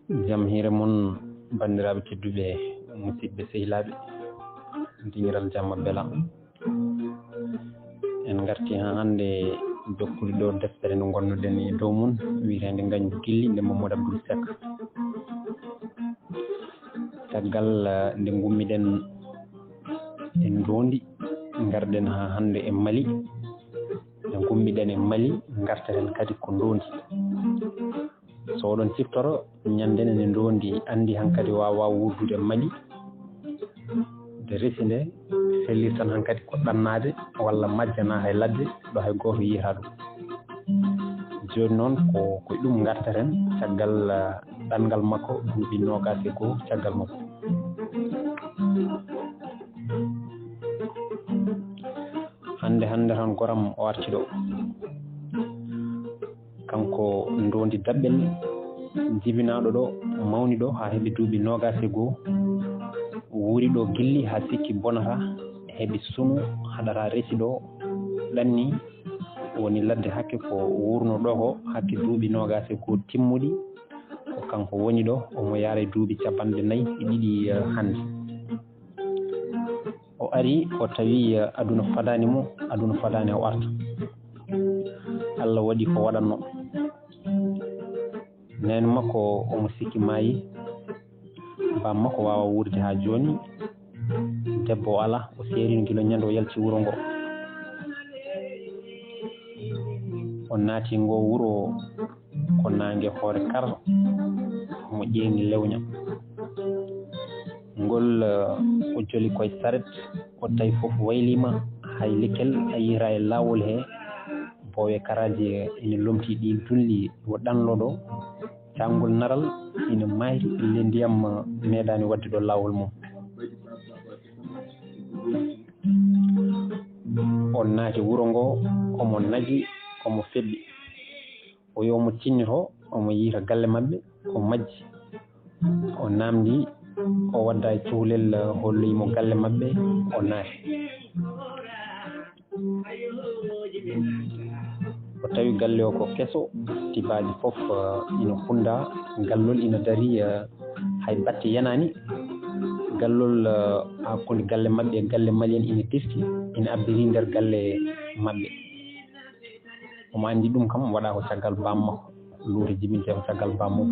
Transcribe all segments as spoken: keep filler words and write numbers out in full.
Jam hiire mon, banndiraaɓe tedduɓe, musidɓe sehilaaɓe, dingiral jamma bela. En ngarti haa hannde jokkude ɗo deftere nde ngonnoɗen e dow mum, wiyeteende Ngañgu Gilli, nde Mamadou Abdoul Seck. Caggal, eh, nde ngummiɗen e Ndoondi, ngarɗen haa hannde e Mali. Nde ngummiɗen e Mali, ngarteten kadi ko Ndoondi. So oɗon ciftoro, ñande nde Ndoondi anndi hankadi waawaa wuurdude Mali. Nde resi nde, fellitii tan hankadi ko ɗannaade walla majjanaa hay ladde ɗo hay gooto yiyataa ɗum. Jooni noon ko, ko e ɗum ngartaten caggal, ah, ɗanngal makko duuɓi noogaas e goo caggal makko. Hannde, hannde tan goram o arti ɗo. Kanko Ndoondi Daɓɓel, jibinaaɗo ɗo, mawni ɗo haa heɓi duuɓi noogaas e goo, wuuri ɗo gilli haa sikki bonata, heɓi sunu, haɗata resi ɗo, ɗanni, woni ladde hakke ko wuurno ɗo ko hakke duuɓi noogaas e goo timmuɗi, ko kanko woni ɗo, omo yaara e duuɓi capanɗe nayi e ɗiɗi, eh, hannde. O ari, o tawi, eh, aduna fadaani mo, aduna fadaani o arta. Allah waɗi ko waɗatno. Neene makko omo sikki maayi, baam makko waawaa wuurde haa jooni. Debbo o alaa, o seerino gila ñande o yalti wuro ngo. O naati ngo wuro ko naange hoore kar, omo ƴeeŋi lewña. Ngol, eh, o joli koye saret, o tawi fof wayliima, hay lekkel a yiyataa e laawol he, boowe karaaji ina lomtii ɗi dulli, o ɗanloo ɗo. Caangol naral ina maayri, pille ndiyam meeɗaani waɗde ɗo laawol mum. O naati wuro ngo, omo naji, omo feɓɓi. O yo omo tinnito, omo yiyta galle maɓɓe, o majji. O naamndi, o wadda e cukalel, holloyi mo galle maɓɓe, o naati. O tawi galle o ko keso, tibaaji fof, eh, ina kunndaa, gallol ina darii, eh, hay batte yanaani. Gallol, eh, hakkunde galle maɓɓe e galle Mali en ina dirti, ina abbiri nder galle maɓɓe. Omo anndi ɗum kam waɗaa ko caggal baam makko, luuta jibintee ko caggal baam mum.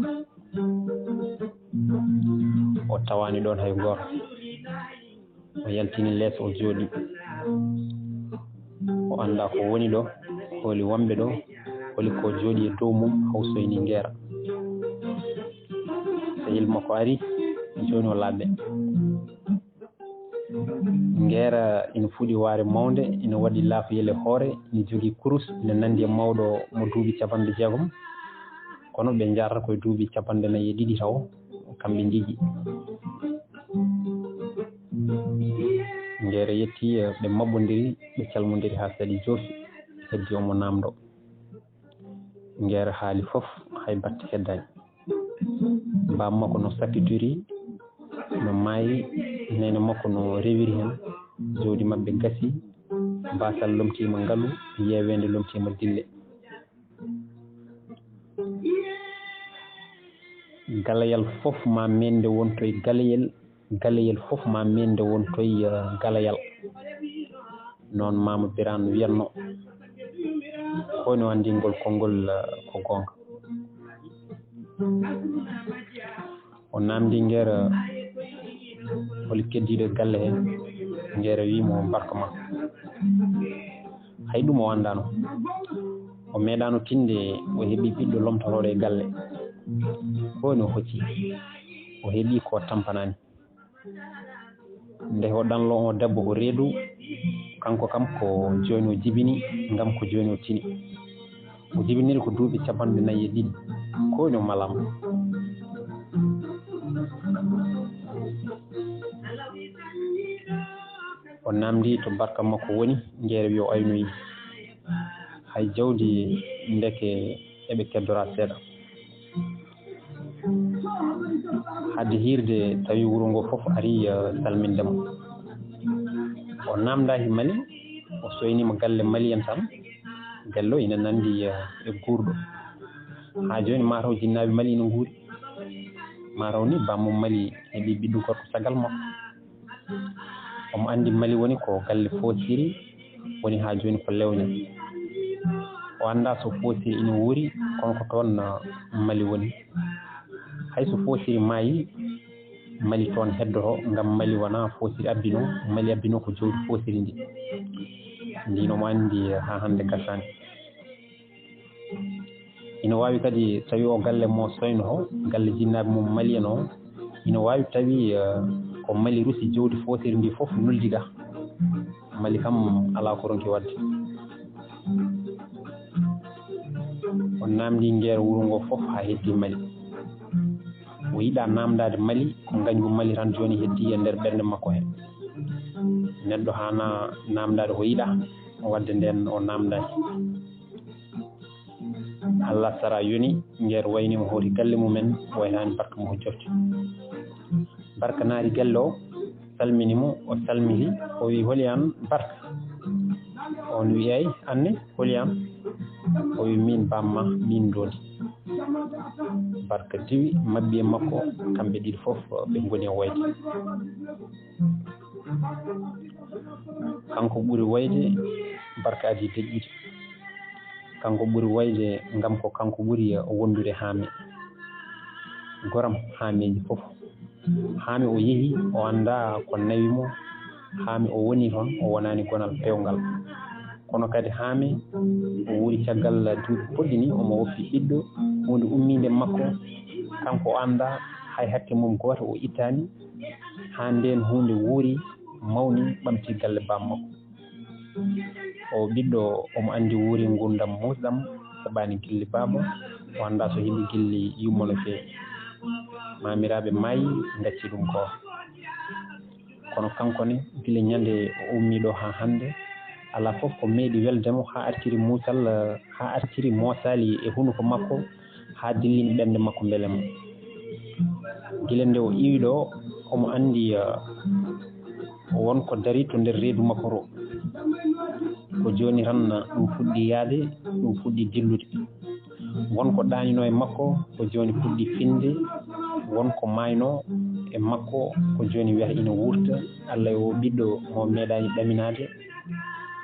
O tawaani ɗoon hay gooto. O yaltini lees, o jooɗi. O anndaa ko woni ɗo, holi wonɓe ɗo, holi ko jooɗi e dow mum, hawsoyni Ngeera. Sehil makko ari, jooni o laaɓe. Ngeera ina fuɗi waare mawnde, ina waɗi laafyel e hoore, ina jogii kurus, ina nanndi e mawɗo mo duuɓi capanɗe jeegom, kono ɓe njaarata ko e duuɓi capanɗe nayi e ɗiɗi tawo, kamɓe njiji. Ngeera yetti, ɓe maɓɓondiri, ɓe calmondiri haa seeɗa joofi, heddi omo naamndoo. Ngeera haali fof, hay batte heddaani. Baam makko no sakkitori, no maayi, neene makko no rewiri heen, jawdi maɓɓe gasi, baasal lomtiima ngalu, yeeweende lomtiima dille. Galayal fof ma meende wontoy galayel, galayel fof ma meende wontoy, eh, galayal. Noon Maama Biraan wiyatno, ko woni o anndi ngol konngol, eh, ko goonga. O naamndi Ngeera, holi keddiiɗo e galle he? Ngeera wii mo, barka ma. Hay ɗum o anndaano. O meeɗaano tinde o heɓi ɓiɗɗo lomtotooɗo e galle. Ko woni o hocci? O heɓi ko tampanaani. Nde o ɗanlo o debbo ko reedu, kanko kam ko jooni o jibini, ngam ko jooni o tini. O jibiniri ko duuɓi capanɗe nayi e ɗiɗi. Ko woni o malaama. O naamndi to barka makko woni, Ngeera wii o aynoyi. Hay jawdi ndeke eɓe keddora seeɗa. Hadde hiirde tawi wuro ngo fof ari, eh, salminde mo. O naamndaaki Mali, o soyniima galle Mali en tan. Galle o ina nanndi, eh, e guurɗo. Haa jooni mataw jinnaaɓe Mali ina nguuri. Rawni bammum Mali heɓi ɓiɗɗo gorko caggal makko. Omo anndi Mali woni ko galle foosiri, woni haa jooni ko lewña. O anndaa so foosiri ina wuuri, kono ko toon, ah, Mali woni. Hay so foosiri maayi, Mali toon heddoto, ngam Mali wonaa foosiri abbino, Mali abbino ko jawdi foosiri ndi. Ndiin omo anndi haa hannde gasaani. Ina waawi kadi tawi o galle mo soynoto, galle jinnaaɓe mum Mali en o, ina waawi tawi, eh, ko Mali rusi jawdi foosiri ndi fof nuldi ga. Mali kam alaa ko ronki waɗde. O naamndi ngeer wuro ngo fof haa heddi Mali. O yiɗaa naamndaade Mali, ko ngañgu Mali tan jooni heddi e nder ɓernde makko he. Neɗɗo haanaa naamndaade ko yiɗaa, waɗde ndeen o naamndaaki. Allah sara yoni, ngeer wayni mo hooti galle mumen, waynaani barka mo jofti. Barka naati galle o, salmini mo, o salmiti, o wi: "Holi aan Barka?" On wi: "Eey, aan ne, holi aan?" O wi: "Miin bamma, miin ndoodi." Barka diwi, mabbi e makko, kamɓe ɗiɗi fof ɓe ngoni e woyde. Kanko ɓuri woyde, Barka adi deƴƴude. Kanko ɓuri woyde ngam ko kanko ɓuri wondude Haami. Goram Haamiiji fof. Haami o yehi, o anndaa ko nawi mo. Haami o woni toon, o wonaani gonal peewngal. Kono kadi Haami o wuuri caggal duuɓi poɗɗi ni, omo woppi ɓiɗɗo, huunde ummiinde makko. Kanko o anndaa, hay hakke mum gooto o ittaani. Haa ndeen huunde wuuri, mawni, ɓamti galle baam makko. O ɓiɗɗo, omo anndi wuuri nguurndam muusɗam, heɓaani gilli baaba, o anndaa so heɓi gilli yumma no feewi. Maamiraaɓe maayi, ngacci ɗum ko. Kono kanko ne, gila ñande o ummii ɗo haa hannde, alaa fof ko meeɗi welde mo haa artiri muusal, haa artiri moosaali e hunuko makko, haa dillini ɓernde makko mbelema. Gila nde o iwi ɗo, omo anndi, eh, won ko dari to nder reedu makko to. Ko jooni tan ɗum fuɗɗi yahde, ɗum fuɗɗi dillude. Won ko ɗaanino e makko, ko jooni fuɗɗi finde. Won ko maayno e makko, ko jooni wiyata ina wuurta. Allah e o ɓiɗɗo mo meeɗaani ɗaminaade,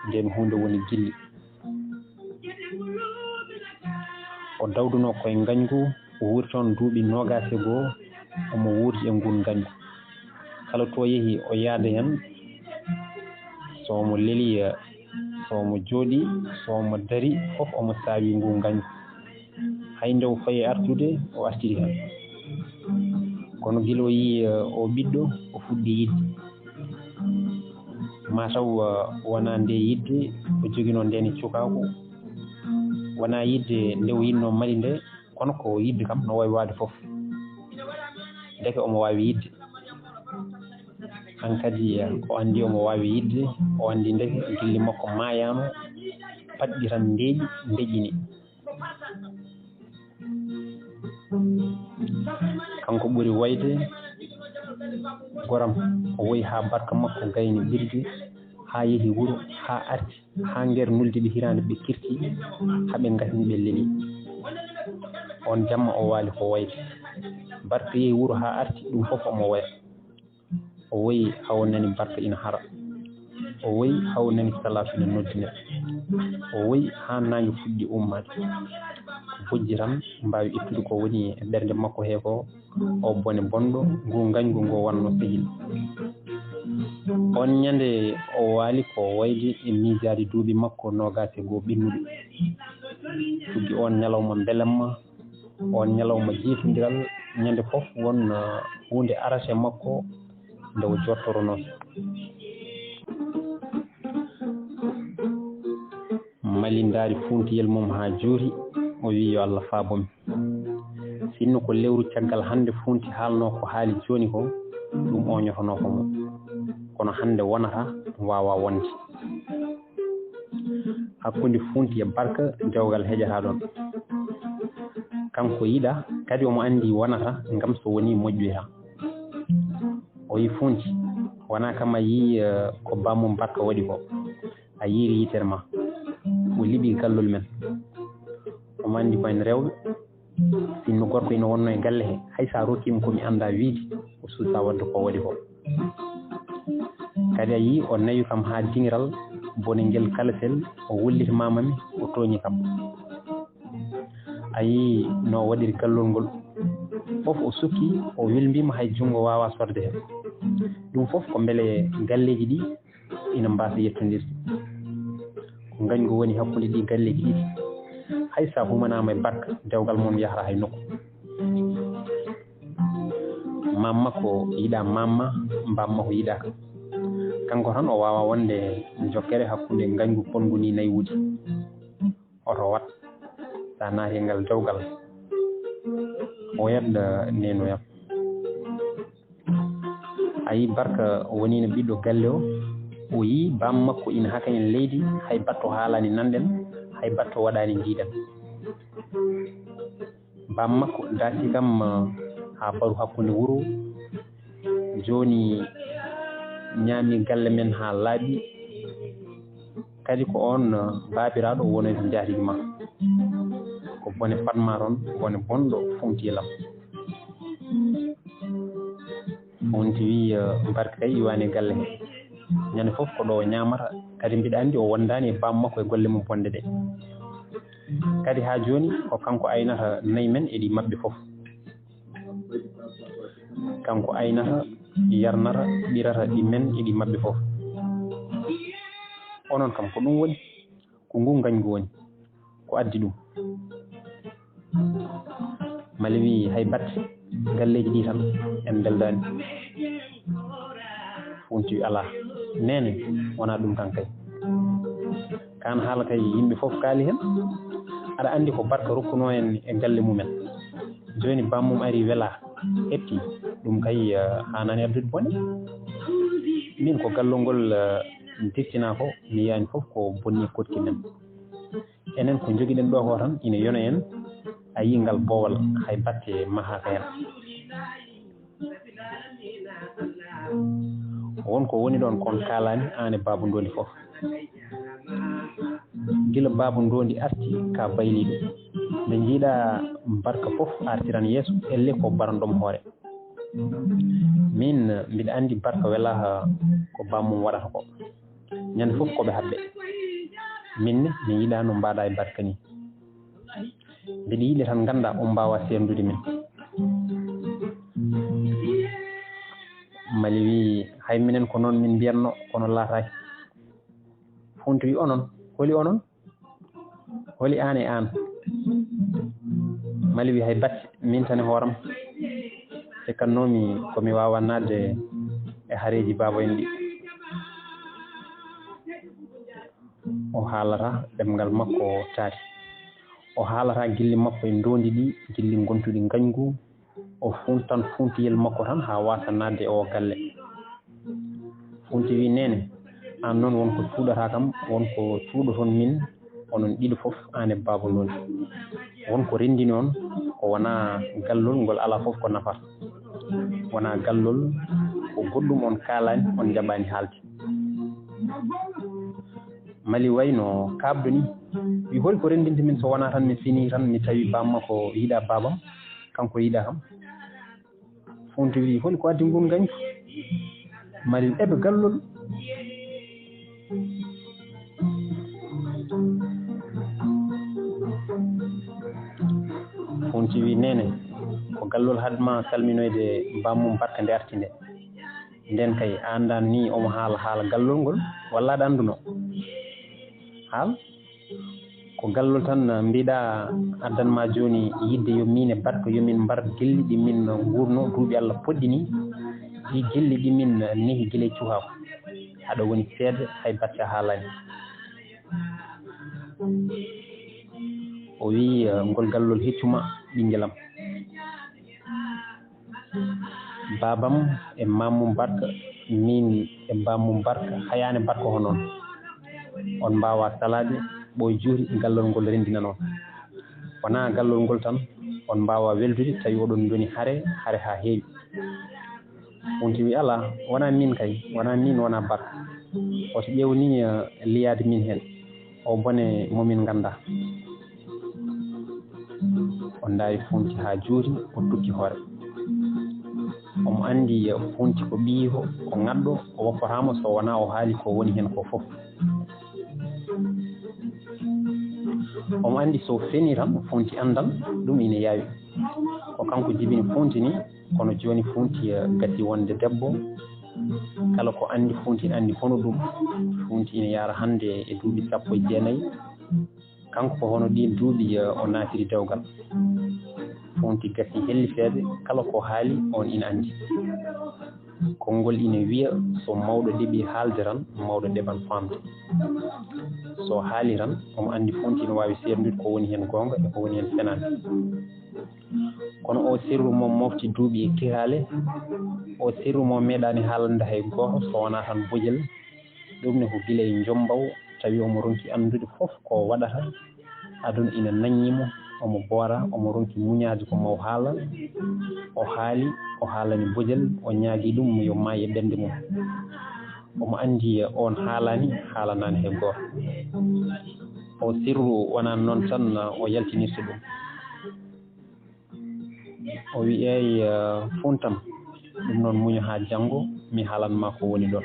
ndeen huunde woni gilli. O dawduno koye ngañgu, o wuuri toon duuɓi noogaas e goo, omo wuurdi e nguun ngañgu. Kala to yehi, o yaada heen, so omo leli, so omo jooɗi, so omo dari, fof omo saawi nguun ngañgu. Hay nde o fayi artude, o artiri heen. Kono gila o yii, eh, o ɓiɗɗo, o fuɗɗi yiɗde. Maa taw, eh, wonaa nde yiɗde o joginoo ndeen e cukaaku, wonaa yiɗde nde o yiɗnoo Mali nde, kono ko yiɗde kam no waawi waɗde fof. Ndeke omo waawi yiɗde. Hankadi, eh, o anndi omo waawi yiɗde, o anndi ndeke gilli makko maayaano, paɗɗi tan ndeeƴi, ndeƴƴini. Kanko ɓuri wayde, goram, o woyi haa barka makko gayni ɓirde, haa yehi wuro, haa arti, haa ngeer nuldi ɓe hiraande ɓe kirti, haa ɓe ngasni ɓe leli. On jamma o waali ko wayde. Barka yehi wuro haa arti, ɗum fof omo waya. O woyi haa o nani Barka ina hara. O woyi haa o nani salaasu ina noddinira. O woyi haa naange fuɗɗi ummaade. Bojji tan mbaawi ittude ko woni e ɓernde makko hee ko, o bone bonɗo, ngu ngañgu ngo wannoo sehil. On ñande o waali ko wayde e miijaade duuɓi makko noogaas e goo ɓennuɗi. Tuggi on ñalawma mbelamma, on ñalawma jiitondiral, ñande fof won, uh, huunde arata e makko nde o jottoronoo. Mali ndaari fuuntiyel mum haa juuti, o wiyi: "Yo Allah faabo mi." Sinno ko lewru caggal hannde fuunti haalnoo ko haali jooni ko, ɗum oñotonoo ko mo. Kono hannde wonata, ɗum waawaa wonde. Hakkunde fuunti e Barka, dewgal heƴataa ɗoon. Kanko yiɗa, kadi omo anndi wonata, ngam so wonii moƴƴoyta. O yi fuunti, wonaa kam a yii, eh, ko bammum Barka waɗi ko. A yiiri yitere ma. O liɓi gallol men. Omo anndi ko en rewɓe. Sinno gorko ina wonno e galle he, hay so a rokkiima ko mi anndaa wiyde, o suusaa waɗde ko o waɗi ko. Kadi a yii o nawi kam haa diŋiral, bone ngel kalsel, o wulliti maamami, o tooñi kam. A yii no o waɗiri gallol ngol. Fof o sukki, o wilmbiima hay junngo waawaa sorde heen. Ɗum fof ko mbele galleeji ɗi ina mbaasa yettondirde. Ko ngañgu woni hakkunde ɗi galleeji ɗiɗi. Hay so a humanaama e barka, dewgal mon yahra hay nokku. Maam makko yiɗaa maam ma, mbaam makko yiɗaaka. Kanko tan o waawaa wonde jokkere hakkunde ngañgu ponngu ni naywude. Oto waɗ, so a naati e ngal dewgal, woyat, eh, nenoyam. A yii barka woniino ɓiɗɗo galle o, o yii baam makko ina haka en leydi, hay batto haalaani nanɗen, hay batto waɗaani njiiɗen. Baam makko daasi kam, eh, haa baru hakkunde wuro, jooni ñaami galle men haa laaɓi. Kadi ko oon, eh, baabiraaɗo woni to njaatigi ma. Ko bone fatma toon, bone bonɗo funti lam. Funti wi, eh, barka kay iwaani e galle he. Ñande fof ko ɗo o ñaamata, kadi mbiɗa anndi o wondaani e baam makko e golle mum bonɗe ɗe. Kadi haa jooni ko kanko aynata nayi men e ɗi maɓɓe fof. Kanko aynata, yarnata, ɓirata ɗi men e ɗi maɓɓe fof. Onon kam ko ɗum woni? Ko ngu ngañgu woni? Ko addi ɗum? Mali wi hay batte, galleeji ɗi tan en mbeldaani. Funti wi alaa. Neene, wonaa ɗum tan kay. Kaan haala kay yimɓe fof kaali heen. Aɗa anndi ko barka rokkunoo en e galle mumen. Jooni baam mum ari welaa, heɓti. Ɗum kay, eh, haanaani addude bone. Min ko gallol ngol, eh, dirtinaa ko, mi yiyaani fof ko bonni koɗki men. Enen ko njogiɗen ɗo ko tan ina yona en, a yii ngal boowal, hay batte mahaaka heen. Won ko woni ɗoon kon kaalaani aan e Baaba Ndoondi fof. Gila Baaba Ndoondi arti ka bayliiɗo. Nde njiiɗaa barka fof artiran yeeso, elle ko barandom hoore. Min mbiɗa anndi barka welaa ko baam mum waɗata ko. Ñande fof ko ɓe haɓɓe. Min ne, mi yiɗaa no mbaɗa e barka ni. Mbiɗa yiɗi tan ngannda on mbaawa senndude min. Mali wi, hay minen ko noon min mbiyatno, kono laataaki. Funti wi onon, holi onon? Holi aan e aan? Mali wi hay batte, min tan e hooram. Sikkatnoomi ko mi waawa naatde e hareeji baaba en ɗi. O haalata ɗemngal makko taati. O haalata gilli makko e ndoondi ɗi, gilli ngontuɗi ngañgu. O funtan funtiyel makko tan haa waasa naatde e o galle. Funti wi, neene, aan noon won ko cuuɗataa kam, won ko cuuɗoton min, onon ɗiɗo fof, aan e baaba noon. Won ko renndini on, ko wonaa gallol ngol alaa fof ko nafata. Wonaa gallol, ko goɗɗum on kaalaani, on njaɓaani haalde. Mali wayno kaaɓɗo ni. Wi, holi ko renndinta min so wonaa tan mi finii tan mi tawi baam makko yiɗaa baabam, kanko yiɗaa kam. Funti wi, holi ko addi ngun ngañgu? Mali wi, eɓe gallol. Funti wi, neene, ko gallol haɗ ma salminoyde baam mum barka nde arti nde. Nden kay a anndan ni omo haala haala gallol ngol, walla aɗa annduno? Haal? Ko gallol tan mbiɗa addan ma jooni, yidde yo min e barka, yo min mbar gelli ɗi min nguurno duuɓi Allah poɗɗi ni. Ɗi gelli ɗi min nehi gila e cuhaaku. Aɗa woni seede, hay batte a haalaani. O wiyi, eh, ngol gallol heccuma ɓinngel am. Baabam e maamum barka, min e baamum barka, hayaani barka hono on. On mbaawaa salaade, ɓooy juuri gallol ngol renndinanoo. Wonaa gallol ngol tan, on mbaawaa weldude, tawi oɗon ndoni hare, hare haa heewi. Wonti wi, alaa, wonaa min kay, wonaa min, wonaa barka. Woto ƴeew ni, eh, liyaade min heen. O bone mo min nganndaa. Ndaari Fuunti haa juuti, o tukki hoore. Omo anndi Fuunti ko ɓiyiiko, ko ŋaɗɗo, o woppataa mo so wonaa o haali ko woni heen ko fof. Omo anndi so fenii tan, Fuunti anndan, ɗum ina yaawi. Ko kanko jibini Fuunti ni, kono jooni Fuunti, eh, gasi wonde debbo. Kala ko anndi Fuunti ina anndi hono ɗum. Fuunti ina yaara hannde e duuɓi sappo e jeenayi. Kanko ko hono ɗiin duuɓi, eh, o naatiri dewgal. Fuunti gasi hellifeede, kala ko haali, oon ina anndi. Konngol ina wiya, so mawɗo ɗeɓii haalde tan, mawɗo ɗeɓan faamde. So haali tan, omo anndi Fuunti ina waawi seerndude ko woni heen goonga e ko woni heen fenaande. Kono o sirru mo mofti duuɓi e kiraale, o sirru mo meeɗaani haalande hay gooto so wonaa tan bojel. Ɗum ne ko gila e njombaw, tawi omo ronki anndude fof ko waɗata. Aduna ina naññi mo, omo boora, omo ronki muñaade ko mo haala. O haali, o haalani bojel, o ñaagi ɗum yo maay e ɓernde mum. Omo anndi oon haalaani, haalanaani hay gooto. O sirru wonaa noon tan o yaltinirta ɗum. O wi'i, "Eey, eh, Fuuntam, ɗum noon muño haa janngo, mi haalan ma ko woni ɗoon."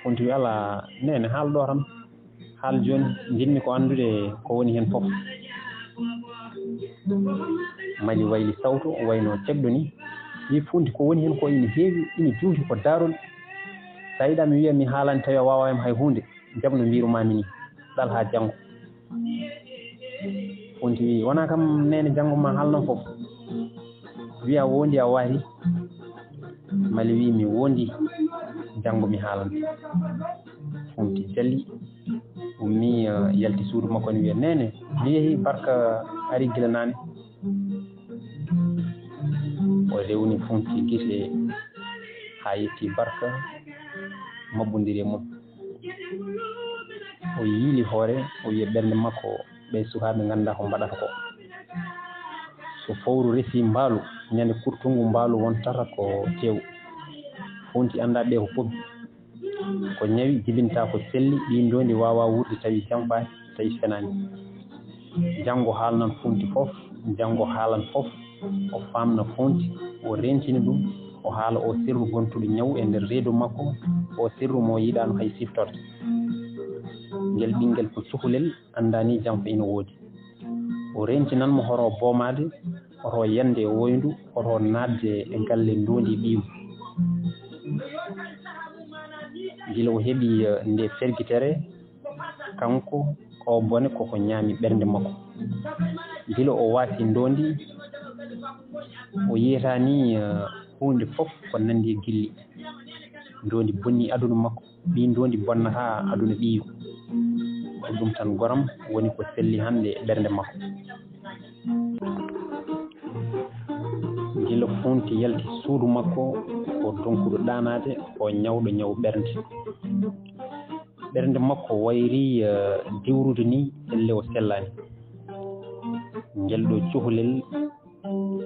Fuunti wi'i, "Alaa, neene, haal ɗo tan. Haal jooni, njiɗmi ko anndude ko woni heen fof." Mali wayli sawto, wayno cekɗo ni. Wi'i, "Fuunti, ko woni heen ko ina heewi, ina juuti ko daarol. So a yiɗaa mi wiya mi haalani tawi a waawaani hay huunde, jaɓ no mbiiru-maa mi ni, ɗal haa janngo." Fuunti wi'i, "Wonaa kam neene janngo ma haalno fof. Wiya woondi a waari." Mali wi'i, "Mi woondi, janngo mi haalan." Fuunti jali, ummi, eh, yalti suudu makko ne wiya, "Neene, mi yehi, barka ari gila naane." O rewni Fuunti gite haa yetti barka, maɓɓondiri e mum. O yiili hoore, o wiya ɓernde makko, ɓee sukaaɓe nganndaa ko mbaɗata ko. So fowru resi mbaalu, ñande kurtungu mbaalu wontata ko tew. Fuunti anndaa ɓee ko pobbi. Ko ñawi jibinta ko selli, ɗiin ndoondi waawa wuurde tawi jamfaani, tawi fenaani. Janngo haalnan Fuunti fof, janngo haalan fof, o faamna Fuunti, o rentina ɗum, o haala o sirru gontuɗo ñaw e nder reedu makko, o sirru mo yiɗaano hay siftorde. Ngel ɓinngel ko cukalel, anndaani jamfa ina woodi. O rentinan mo hoto boomaade, hoto yande e woyndu, hoto naatde e galle ndoondi ɓiyum. Gila o heɓi, eh, nde fergitere, kanko o bone koko ñaami ɓernde makko. Gila o waasi ndoondi, o yiyata ni, eh, huunde fof ko nanndi e gilli. Ndoondi bonni aduna makko. Ɓii ndoondi bonnata aduna ɓiyu. Ko ɗum tan goram woni ko selli hannde e ɓernde makko. Gila Fuunti yalti suudu makko, ko donkuɗo ɗaanaade, ko ñawɗo ñaw ɓernde. Ɓernde makko wayri, eh, diwrude ni, elle o sellaani. Ngel ɗo cukalel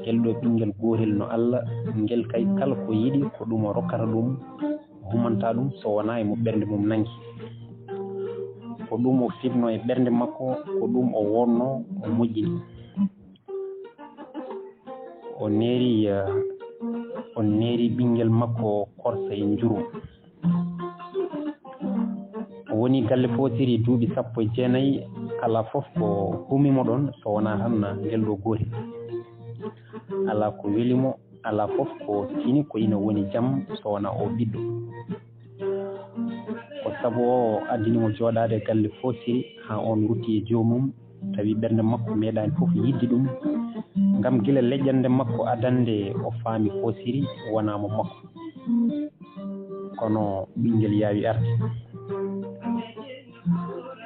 Ngel ɗo ɓinngel gootel no Allah, ngel kay kala ko yiɗi ko ɗum o rokkata ɗum, o humanta ɗum so wonaa e mo ɓernde mum nangi. Ko ɗum o fiɓno e ɓernde makko, ko ɗum o wonno, o moƴƴini. O neeri, eh, o neeri ɓinngel makko korsa e njuru. O woni galle Foosiri duuɓi sappo e jeenayi, alaa fof ko humi mo ɗoon so wonaa tan ngel ɗo gootel. Alaa ko weli mo, alaa fof ko tini ko ina woni jam so wonaa o ɓiɗɗo. Ko sabu o addini mo jooɗaade galle Foosiri haa oon rutti e joomum, tawi ɓernde makko meeɗaani fof yiɗde ɗum, ngam gila leƴƴannde makko adannde o faami Foosiri wonaa mo makko. Kono ɓinngel yaawi arde.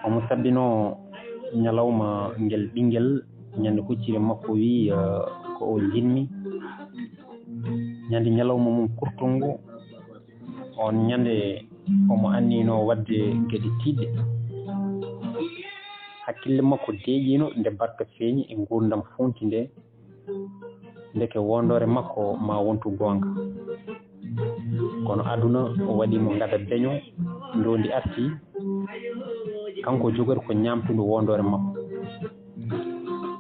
Omo sabbinoo ñalawma ngel ɓinngel, ñande hucciri makko wiyi, eh, ko o njiɗmi. Ñande ñalawma mum kurtungu, oon ñande omo anniino waɗde geɗe tiiɗɗe. Hakkille makko deeƴiino nde barka feeñi e nguurndam Fuunti nde, ndeke wondoore makko ma wontu goonga. Kono aduna o waɗi mo ngada beño, ndoondi arti, kanko jogori ko ñaamtundu wondoore makko.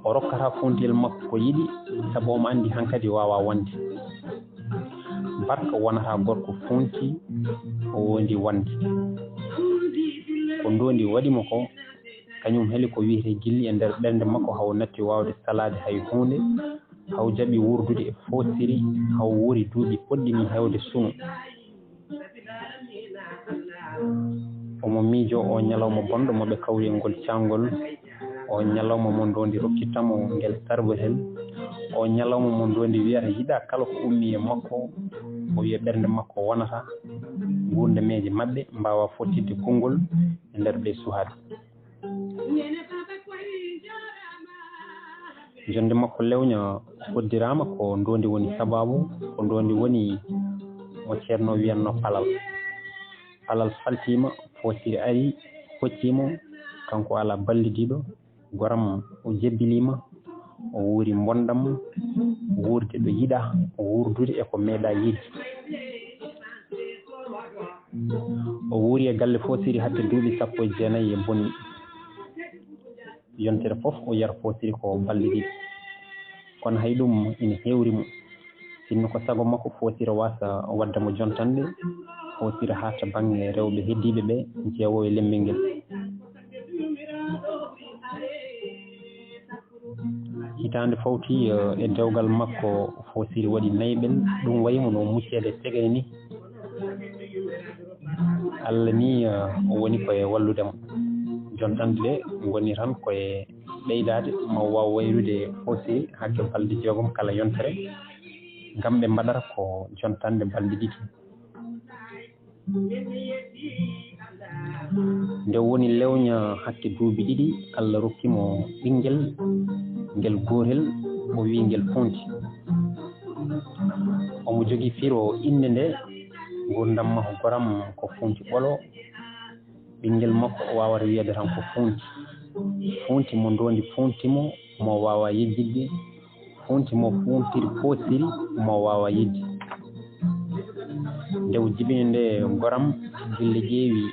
O rokkata fuuntiyel makko ko yiɗi, sabu omo anndi hankadi waawaa wonde. Barka wonata gorko fuunti, o wondi wonde. Ko ndoondi waɗi mo ko, kañum heli ko wiyetee gilli e nder ɓernde makko, haw natti waawde salaade hay huunde, haw jaɓi wuurdude e foosiri, haw wuuri duuɓi poɗɗi nii heewde sunu. Omo miijoo oo ñalawma bonɗo mo ɓe kawri e ngol caangol, oo ñalawma mo ndoondi rokkitta mo ngel sarbohel, oo ñalawma mo ndoondi wiyata yiɗa kala ko ummii e makko, o wiya ɓernde makko wonata, nguurdameeje maɓɓe mbaawa fottidde konngol e nder ɓee suhaaɓe. Jonnde makko lewña hoddiraama ko ndoondi woni sabaabu, ko ndoondi woni mo ceerno wiyatnoo palal. Palal faltiima, foosiri ari, hoccii mo, kanko alaa ballidiiɗo, goram o jebbiliima, o wuuri mbonndam, wuurde ɗo yiɗaa, wuurdude e ko meeɗaa yiɗde. O wuuri e galle foosiri hakke duuɓi sappo e jeenayi e bonni. Yontere fof o yara foosiri ko balɗe ɗiɗi. Kono hay ɗum ina hewri mo. Sinno ko sago makko foosira wasa wadda mo jontanɗe, foosira haa to bannge rewɓe heddiiɓe ɓe jeewo e lemmel ngel. Hitaande fawti, eh, e dewgal makko foosiri waɗi nayɓel, ɗum wayi mo no mucceede cegene ni. Allah ni, eh, o woni ko e wallude mo. Jontanɗe ɗe ngoni tan ko e ɓeydaade, ma o waaw waylude foosiri hakke balɗe jeegom kala yontere, ngam ɓe mbaɗata ko jontanɗe balɗe ɗiɗi. Nde woni lewña hakke duuɓi ɗiɗi, Allah rokki mo ɓinngel, ngel gootel, o wiyi ngel Fuunti. Omo jogii firo innde nde, nguurndam makko goram ko Fuunti Ɓolo. Ɓinngel makko o waawata wiyeede tan ko Fuunti. Fuunti mo ndoondi fuunti mo, mo waawa yejjitde. Fuunti mo fuuntiri foosiri mo waawa yiɗde. Nde o jibini nde goram, gille ƴeewi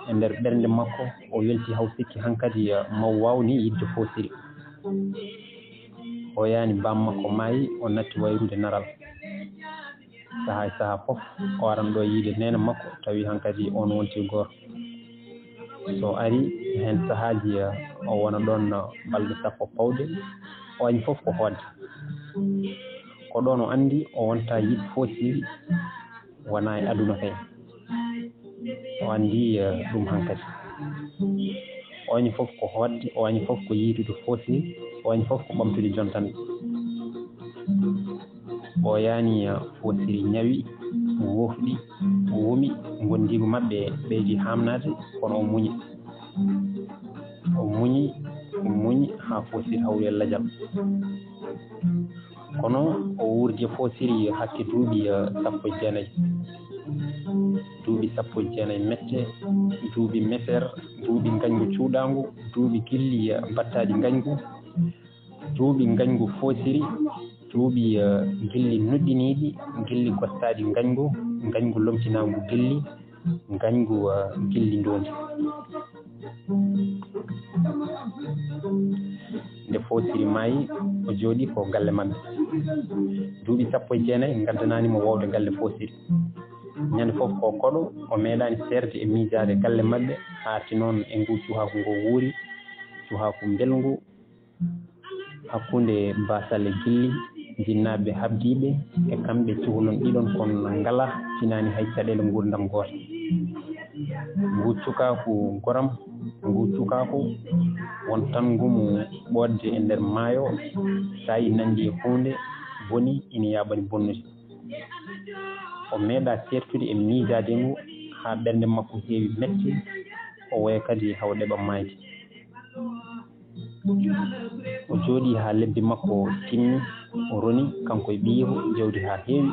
e nder ɓernde makko, o welti haw sikki hankadi, eh, mo waaw ni yiɗde foosiri. O yaani baam makko maayi, o natti waylude naral. Sahaa e sahaa fof, o aran ɗo yiide neene makko, tawi hankadi on wonti gooto. So ari heen sahaaji, o wona ɗoon balɗe sappo pawɗe, o añi fof ko hoodde. Ko ɗoon o anndi o wonta yiɗ foosiri, wona e aduna kay. O anndi, eh, ɗum hankadi. O añi fof ko hoodde, o añi fof ko yiidude foosiri, o añi fof ko ɓamtude jontanɗe. Ɓooyaani, eh, foosiri ñawi, woofɗi, wumi, ngondiigu maɓɓe ɓeydi haamnaade, kono o muñi. O muñi, o muñi haa foosiri hawri e lajal. Kono o wuurdi e foosiri hakke duuɓi, eh, sappo e jeenayi. Duuɓi sappo e jeenayi mette, duuɓi meseer, duuɓi ngañgu cuuɗaangu, duuɓi gilli, eh, battaaɗi ngañgu, duuɓi ngañgu foosiri, duuɓi, eh, gilli nuɗɗiniiɗi, gilli gostaaɗi ngañgu, ngañgu lomtinaangu gilli, ngañgu, eh, gilli ndoondi. Nde foosiri maayi, o jooɗii ko galle maɓɓe. Duuɓi sappo e jeenayi ngaddanaani mo woowde galle foosiri. Ñande fof ko koɗo, o meeɗaani seerde e miijaade galle maɓɓe, haa ti noon e ngu cuhaaku ngo wuuri, cuhaaku mbelngu, hakkunde baasal e gilli, jinnaaɓe habdiiɓe e kamɓe cukalon ɗiɗon, kono ngalaa tinaani hay caɗeele nguurndam gooto. Ngu cukaaku goram, ngu cukaaku won tan ngumu ɓooɗde e nder maayo, so tawi nanndi e huunde boni, ina yaaɓani bonnude. O meeɗaa seertude e miijaade ngu haa ɓernde makko heewi mette, o woya kadi haw ɗeɓa maayde. O jooɗii haa lebbi makko timmi, o roni, kanko e ɓiyiiko, jawdi haa heewi,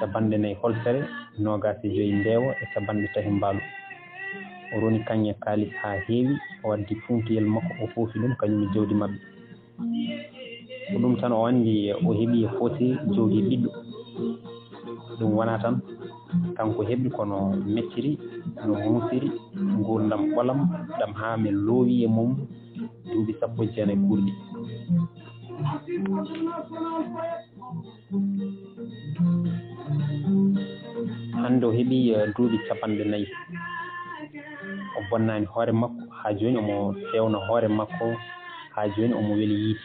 capanɗe nayi holsere, noogaas e joyi mbeewa e capanɗe tati mbaalu. O roni kaŋŋe kaalis haa heewi, o addi fuuntiyel makko, o hoofi ɗum kañum e jawdi maɓɓe. Ko ɗum tan o anndi, o heɓi e foosiri jawdi ɓiɗɗo. Ɗum wonaa tan kanko heɓi, kono mettiri, no muusiri nguurndam ɓolam ɗam haa mi loowi e mum. duuɓi sappo e jeenayi kuurɗi. Hannde o heɓii, eh, duuɓi capanɗe nayi. O bonnaani hoore makko, haa jooni omo feewna hoore makko, haa jooni omo weli yiide.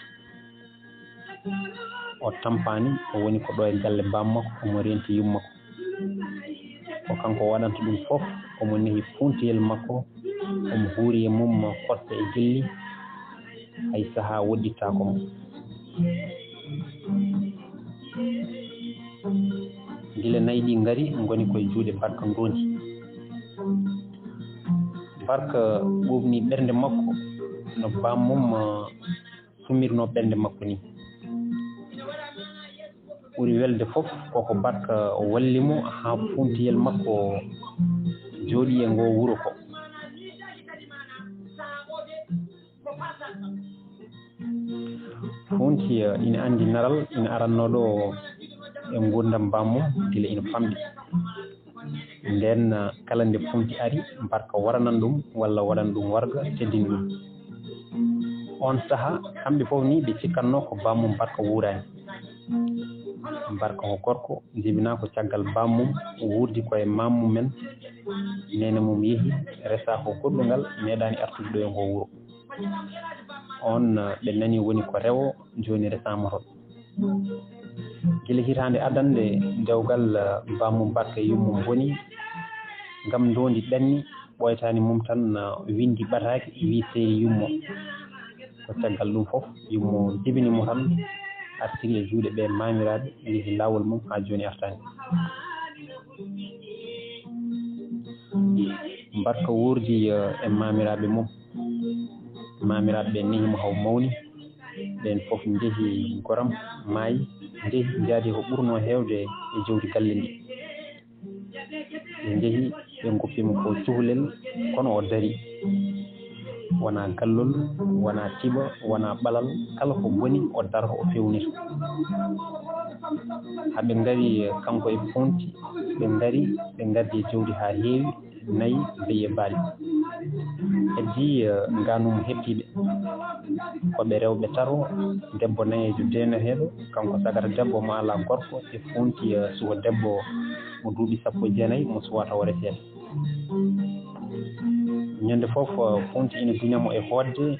O tampaani, o woni ko ɗo e galle baam makko, omo reenti yumma ko. Ko kanko waɗanta ɗum fof, omo nehi fuuntiyel makko, omo huuri e mum korse e gilli, hay sahaa woɗɗitaako mo. Gila nayi ɗi ngari, ngoni koye juuɗe Barka Ndoondi. Barka ɓuuɓni ɓernde makko no baam mum, eh, sumirnoo ɓernde makko ni. Ɓuri welde fof koko Barka walli mo haa fuuntiyel makko jooɗi e ngo wuro ko. Fuunti, eh, ina anndi naral ina aranno ɗo e nguurndam baam mum gila ina famɗi. Ndeen, eh, kala nde Fuunti ari, Barka waranan ɗum walla waɗan ɗum warga, teddini ɗum. Oon sahaa, kamɓe fof ni ɓe cikkatnoo ko baam mum Barka wuuraani. Barka ko gorko, jibinaa ko caggal baam mum, wuurdi ko e maam mum en, neene mum yehi, resaa ko goɗɗungal, meeɗaani artude ɗo e ngo wuro. Oon, eh, ɓe nani woni ko rewo, jooni resaama toon. Gila hitaande adannde dewgal, eh, baam mum Barka e yummum boni, ngam Ndoondi ɗanni, ɓooytaani mum tan, eh, winndi ɓataake, wii seydi yummo. Ko caggal ɗum fof, yummo jibini mo tan, artiri e juuɗe ɓe maamiraaɓe, yehi laawol mum haa jooni artaani. Barka wuurdi, eh, e maamiraaɓe mum. Maamiraaɓe ɓe nehi mo haa o mawni. Ɓeen fof njehi goram, maayi, njehi, njaadi ko ɓurnoo heewde e jawdi galle ndi. Ɓe njehi, ɓe ngoppi mo ko cuhlel, kono o darii. Wonaa gallol, wonaa tiiɓa, wonaa ɓalal, kala ko boni, o daroo, o feewnita. Haa ɓe ngari, kanko e Fuunti, ɓe ngari, ɓe ngaddi e jawdi haa heewi, nayi, beyi e baali. Heddii, eh, ngaanum heɓtii ɓe. Ko ɓe rewɓe tato, debbo nayeejo deenaheeɗo, kanko sagata debbo mo alaa gorko, e Fuunti, eh, suka debbo mo duuɓi sappo e jeenayi, mo suwaa tawa reseede. Ñande fof, eh, Fuunti ina duña mo e hootde,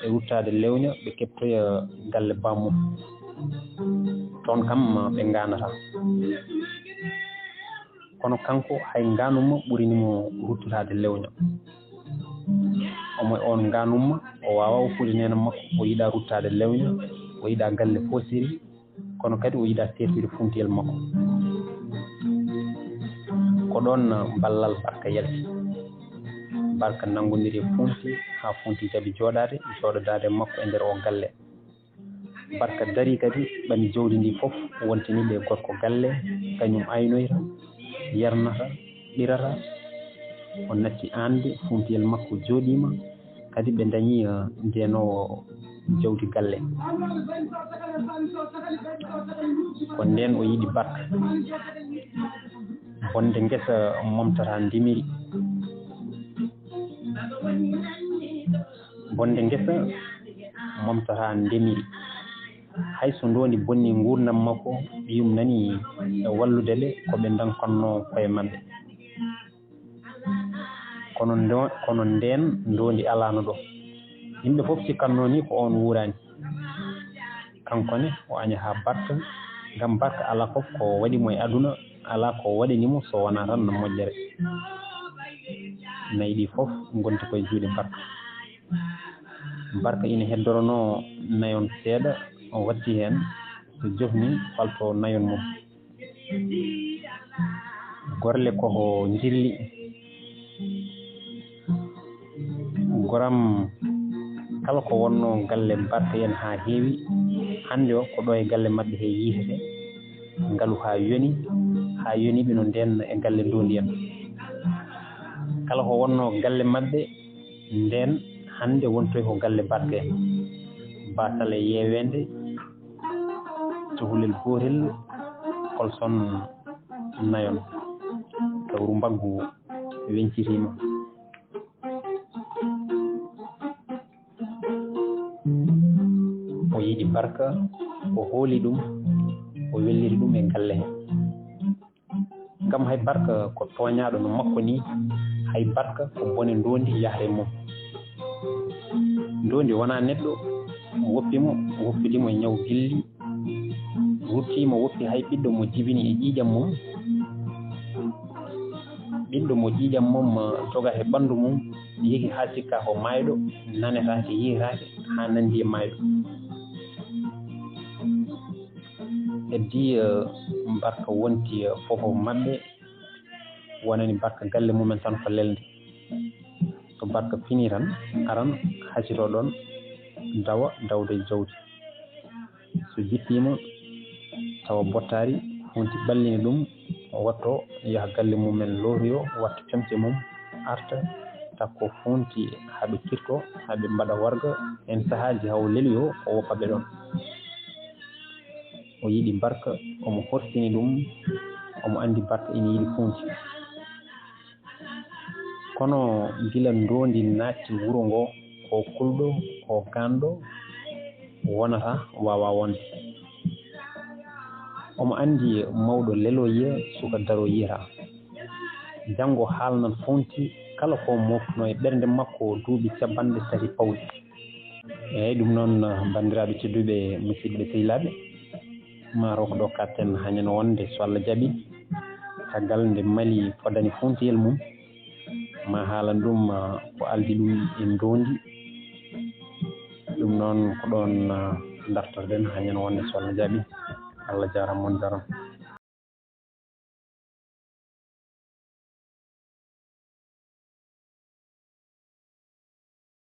e ruttaade Lewña, ɓe keɓtoya galle baam mum. Toon kam, eh, ɓe ngaanataa. Kono kanko, hay ngaanumma ɓurini mo ruttoraade Lewña. Omo e oon ngaanumma, o waawaa woppude neene makko, o yiɗaa ruttaade Lewña, o yiɗaa galle Foosiri, kono kadi o yiɗaa seertude fuuntiyel makko. Ko ɗoon ballal Barka yalti. Barka nanngondiri e Fuunti, haa Fuunti jaɓi jooɗaade, jooɗodaade e makko e nder oo galle. Barka darii kadi, ɓami jawdi ndi fof, wontini ɓe gorko galle, kañum aynoyta, yarnata, ɓirata. O natti aande, fuuntiyel makko jooɗiima, kadi ɓe ndañi, eh, ndeenoowo jawdi galle. Ko ndeen o yiɗi Barka. Bonde ngesa momtataa ndemiri. Bonde ngesa momtataa ndemiri. Hay so Ndoondi bonni nguurndam makko, yumnani e wallude ɓe ko ɓe ndonkannoo koye maɓɓe. Kono ndo-, kono ndeen Ndoondi alaano ɗo. Yimɓe fof cikkatnoo ni ko oon wuuraani. Kanko ne, o aña haa Barka, ngam Barka alaa fof ko waɗi mo e aduna, alaa ko waɗani mo so wonaa tan no moƴƴere. Nayi ɗi fof ngonti koye juuɗe Barka. Barka ina heddoronoo nayon seeɗa, o watti heen, so jofni, falto nayon mum. Gorle ko ko njilli. Goram kala ko wonnoo galle Barka en haa heewi, hannde o ko ɗo e galle maɓɓe he yiyetee. Ngalu haa yoni, haa yoni ɓe no ndeen e galle Ndoondi en. Kala ko wonnoo galle maɓɓe ndeen, hannde wontoy ko galle Barka en. Baasal e yeeweende, cukalel gootel, kolson nayon. Tawru mbaggu weñcitiima. Barka o hooli ɗum, o welliri ɗum e galle he. Ngam hay Barka ko tooñaaɗo no makko ni, hay Barka ko bone ndoondi yahre mum. Ndoondi wonaa neɗɗo, woppi mo, woppidi mo e ñaw gilli, ruttii mo, woppi hay ɓiɗɗo mo jibini e ƴiiƴam mum. Ɓiɗɗo mo ƴiiƴam mum joga he ɓanndu mum, yehi haa sikka ko maayɗo, nanetaake, yiyetaake, haa nanndi e maayɗo. Heddii, eh, Barka wonti, eh, fof maɓɓe, wonani Barka galle mumen tan ko lelnde. So Barka fini tan, aran hasito ɗon, dawa, dawde e jawdi. So jippiima, tawa bottaari, hunti ɓallini ɗum, watto yaha galle mumen lootoyo, watta comce mum, arta, takko funti haa ɓe kirto, haa ɓe mbaɗa warga. Heen sahaaji haw leloyo, o woppa ɓe ɗon. O yiɗi Barka, omo horsini ɗum, omo anndi Barka ina yiɗi funti. Kono gila ndoondi naatti wuro ngo, ko kulɗo, ko ganɗo, wonata, waawaa wonde. Omo anndi mawɗo leloye, suka daroyira. Janngo haalnan funti kala ko mooftuno e ɓernde makko duuɓi capanɗe tati pawɗi. Eeyi, ɗum noon, banndiraaɓe tedduɓe, musidɓe sehilaaɓe, maa rok ɗo katten hañan wonde, so Allah jaɓi, caggal nde Mali fodani funtiyel mum, ma haalan ɗum, ah, ko aldi ɗum e ndoondi. Ɗum noon ko ɗoon, ah, dartoɗen hañan wonde, so Allah jaɓi. Allah jaaraama, on jaaraama.